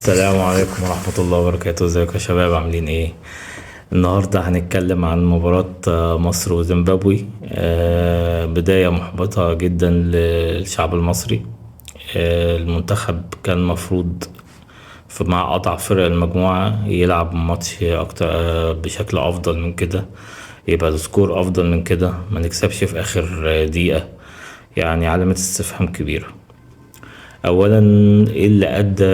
السلام عليكم ورحمة الله وبركاته. ازيكم يا شباب، عاملين ايه؟ النهاردة هنتكلم عن مباراة مصر وزيمبابوي. بداية محبطة جدا للشعب المصري. المنتخب كان مفروض مع أضعف فرق المجموعة يلعب ماتش أكتر، بشكل أفضل من كده، يبقى ال score أفضل من كده، ما نكسبش في آخر دقيقة. علامة استفهام كبيرة. أولا إيه اللي أدى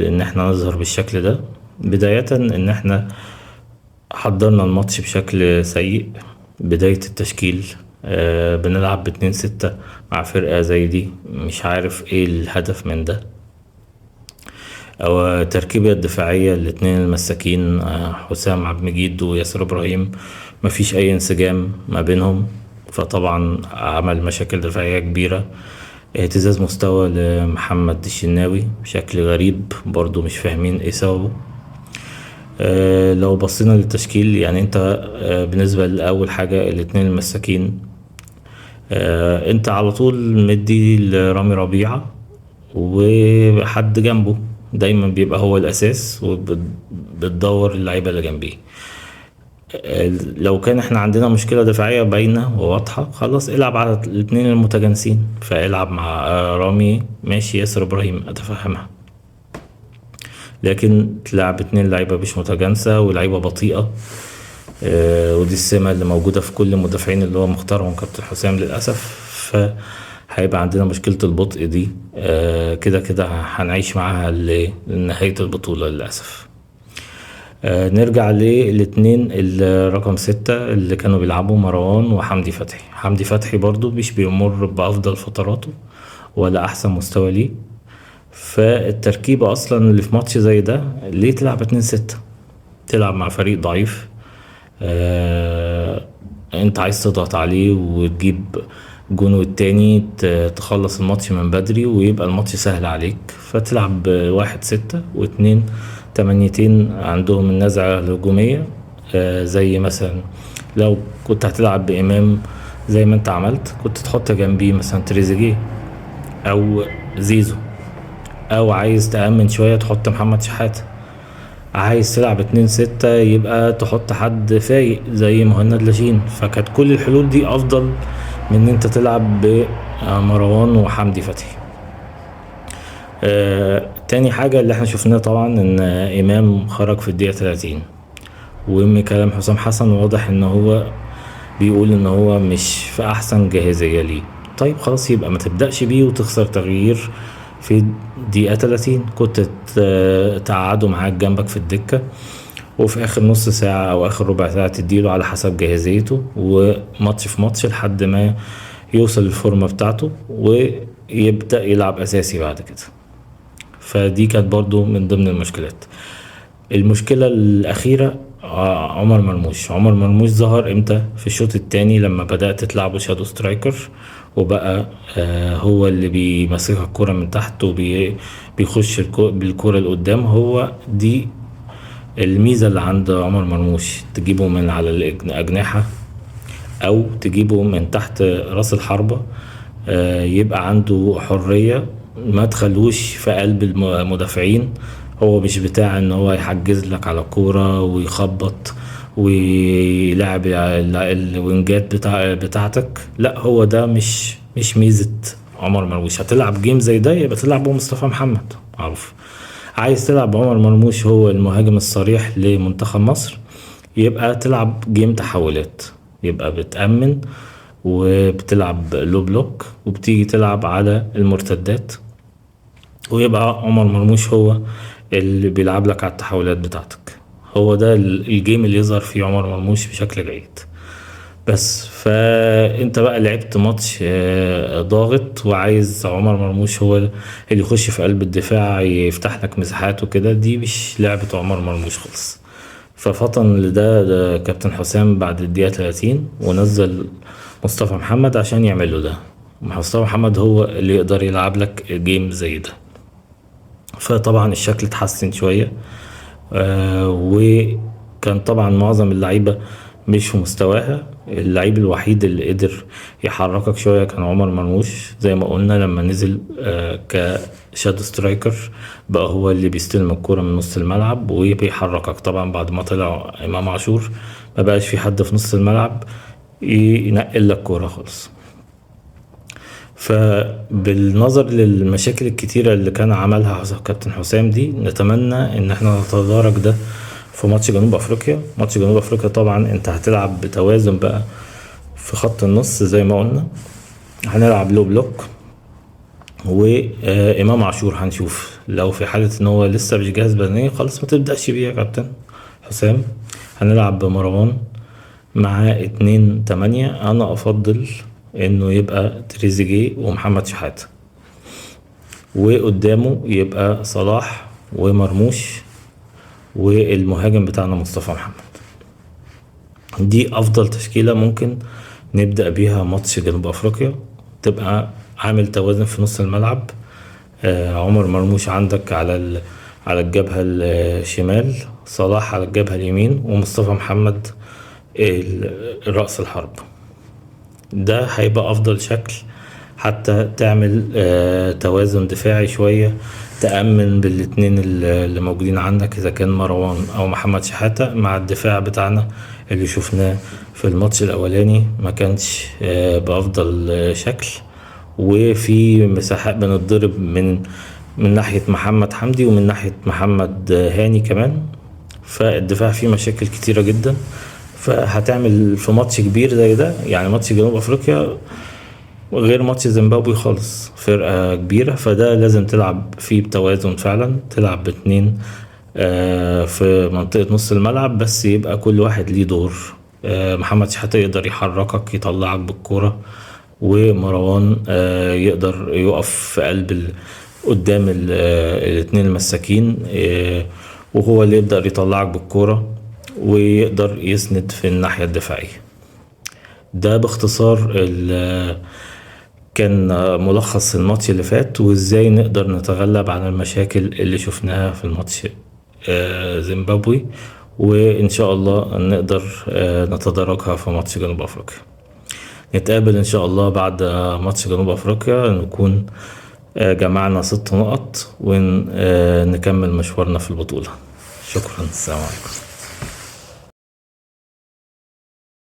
إن إحنا نظهر بالشكل ده؟ بداية إن إحنا حضرنا الماتش بشكل سيء. بداية التشكيل، بنلعب باتنين ستة مع فرقة زي دي، مش عارف إيه الهدف من ده. أو التركيبة الدفاعية الاتنين المساكين، حسام عبد المجيد وياسر إبراهيم، مفيش أي انسجام ما بينهم، فطبعا عمل مشاكل دفاعية كبيرة. اهتزاز مستوى لمحمد الشناوي بشكل غريب برضو، مش فاهمين ايه سببه. لو بصينا للتشكيل، انت، بالنسبة لأول حاجة الاتنين المساكين، انت على طول مدي لرامي ربيعة وحد جنبه دايما بيبقى هو الأساس، وبتدور اللعيبة اللي جنبيه. لو كان احنا عندنا مشكلة دفاعية باينة وواضحة، خلاص العب على الاتنين المتجانسين، فالعب مع رامي ماشي، ياسر إبراهيم أتفهمها، لكن تلعب اتنين لعيبة مش متجانسة ولعيبة بطيئة، ودي السمة اللي موجودة في كل المدافعين اللي هو مختارهم كابتن حسام للأسف. فهيبقى عندنا مشكلة البطء دي، كده كده هنعيش معاها لنهاية البطولة للأسف. نرجع للاتنين الرقم 6 اللي كانوا بيلعبوا، مروان وحمدي فتحي. حمدي فتحي برضو مش بيمر بأفضل فتراته ولا أحسن مستوى ليه، فالتركيبة أصلا اللي في ماتش زي ده ليه تلعب 2-6؟ تلعب مع فريق ضعيف، انت عايز تضغط عليه وتجيب جون والتاني تخلص الماتش من بدري ويبقى الماتش سهل عليك، فتلعب واحد ستة واتنين تمانيتين عندهم النزعة الهجومية. زي مثلا لو كنت هتلعب بإمام زي ما انت عملت، كنت تحط جنبيه مثلا تريزيجيه أو زيزو، أو عايز تأمن شوية تحط محمد شحاتة. عايز تلعب 2-6 يبقى تحط حد فايق زي مهند لاشين. فكانت كل الحلول دي أفضل من إن أنت تلعب بمروان وحمدي فتحي. تاني حاجة اللي احنا شفناها طبعا إن إمام خرج في الدقيقة 30، ومن كلام حسام حسن واضح إن هو بيقول إن هو مش في أحسن جاهزية ليه. طيب خلاص يبقى ما تبدأش بيه وتخسر تغيير في دقيقة 30، كنت تقعده معاك جنبك في الدكة، وفي آخر نص ساعة أو آخر ربع ساعة تديله على حسب جاهزيته، وماتش في ماتش لحد ما يوصل للفورمة بتاعته ويبدأ يلعب أساسي بعد كده. فدي كانت برضو من ضمن المشكلات. المشكلة الأخيرة، عمر مرموش. عمر مرموش ظهر امتى؟ في الشوط التاني لما بدأت تلعبه shadow striker، وبقى هو اللي بيمسك الكرة من تحت وبيخش بالكرة لقدام. هو دي الميزة اللي عند عمر مرموش، تجيبه من على الأجنحة أو تجيبه من تحت راس الحربة، يبقى عنده حرية، ما تخلوش في قلب المدافعين. هو مش بتاع ان هو يحجز لك على الكورة ويخبط ويلعب الوينجات بتاعتك، لا هو ده مش ميزة عمر مرموش. هتلعب جيم زي ده يبقى تلعب بمصطفى محمد معروف. عايز تلعب عمر مرموش هو المهاجم الصريح لمنتخب مصر، يبقى تلعب game تحولات، يبقى بتأمن وبتلعب low block وبتيجي تلعب على المرتدات، ويبقى عمر مرموش هو اللي بيلعب لك على التحولات بتاعتك. هو ده ال game اللي يظهر فيه عمر مرموش بشكل جيد. بس فانت بقى لعبت ماتش، ضاغط وعايز عمر مرموش هو اللي يخش في قلب الدفاع يفتح لك مساحات وكده، دي مش لعبة عمر مرموش خالص. ففطن لده ده كابتن حسام بعد الدقيقة 30 ونزل مصطفى محمد عشان يعمل له ده. مصطفى محمد هو اللي يقدر يلعب لك جيم زي ده. فطبعا الشكل اتحسن شوية، وكان طبعا معظم اللعيبة مش في مستواها، اللعيب الوحيد اللي قدر يحركك شوية كان عمر مرموش، زي ما قلنا لما نزل ك shadow striker بقى هو اللي بيستلم الكرة من نص الملعب وبيحركك. طبعا بعد ما طلع إمام عاشور ما بقاش في حد في نص الملعب ينقل لك كورة خالص. فبالنظر للمشاكل الكتيرة اللي كان عملها كابتن حسام دي، نتمنى ان احنا نتدارك ده في ماتش جنوب افريقيا. ماتش جنوب افريقيا طبعا انت هتلعب بتوازن بقى في خط النص زي ما قلنا، هنلعب low block، وامام عاشور هنشوف لو في حالة ان هو لسه مش جاهز بدنيا خلاص ما تبدأش بيه يا كابتن حسام. هنلعب بمروان مع 2-8. انا افضل انه يبقى تريزيجيه ومحمد شحاتة، وقدامه يبقى صلاح ومرموش والمهاجم بتاعنا مصطفى محمد. دي افضل تشكيلة ممكن نبدأ بيها ماتش جنوب افريقيا، تبقى عامل توازن في نص الملعب. عمر مرموش عندك على الجبهة الشمال، صلاح على الجبهة اليمين، ومصطفى محمد رأس الحرب. ده هيبقى افضل شكل حتى تعمل توازن دفاعي شوية، تأمن بالاتنين اللي موجودين عندك اذا كان مروان او محمد شحاتة، مع الدفاع بتاعنا اللي شفناه في الماتش الاولاني ما كانش بافضل شكل، وفي مساحات بنتضرب من ناحية محمد حمدي ومن ناحية محمد هاني كمان، فالدفاع فيه مشاكل كتيرة جدا. فهتعمل في ماتش كبير زي ده، يعني ماتش جنوب افريقيا غير ماتش زيمبابوي خالص، فرقة كبيرة، فده لازم تلعب فيه بتوازن فعلا، تلعب باتنين في منطقة نص الملعب، بس يبقى كل واحد ليه دور. محمد شحاتة يقدر يحركك يطلعك بالكرة، ومروان يقدر يقف في قلب قدام الاتنين المساكين، وهو اللي يقدر يطلعك بالكرة ويقدر يسند في الناحية الدفاعية. ده باختصار كان ملخص الماتش اللي فات، وازاي نقدر نتغلب على المشاكل اللي شفناها في الماتش زيمبابوي، وإن شاء الله نقدر نتداركها في ماتش جنوب أفريقيا. نتقابل إن شاء الله بعد ماتش جنوب أفريقيا، نكون جمعنا 6 نقط ونكمل مشوارنا في البطولة. شكرا، السلام عليكم.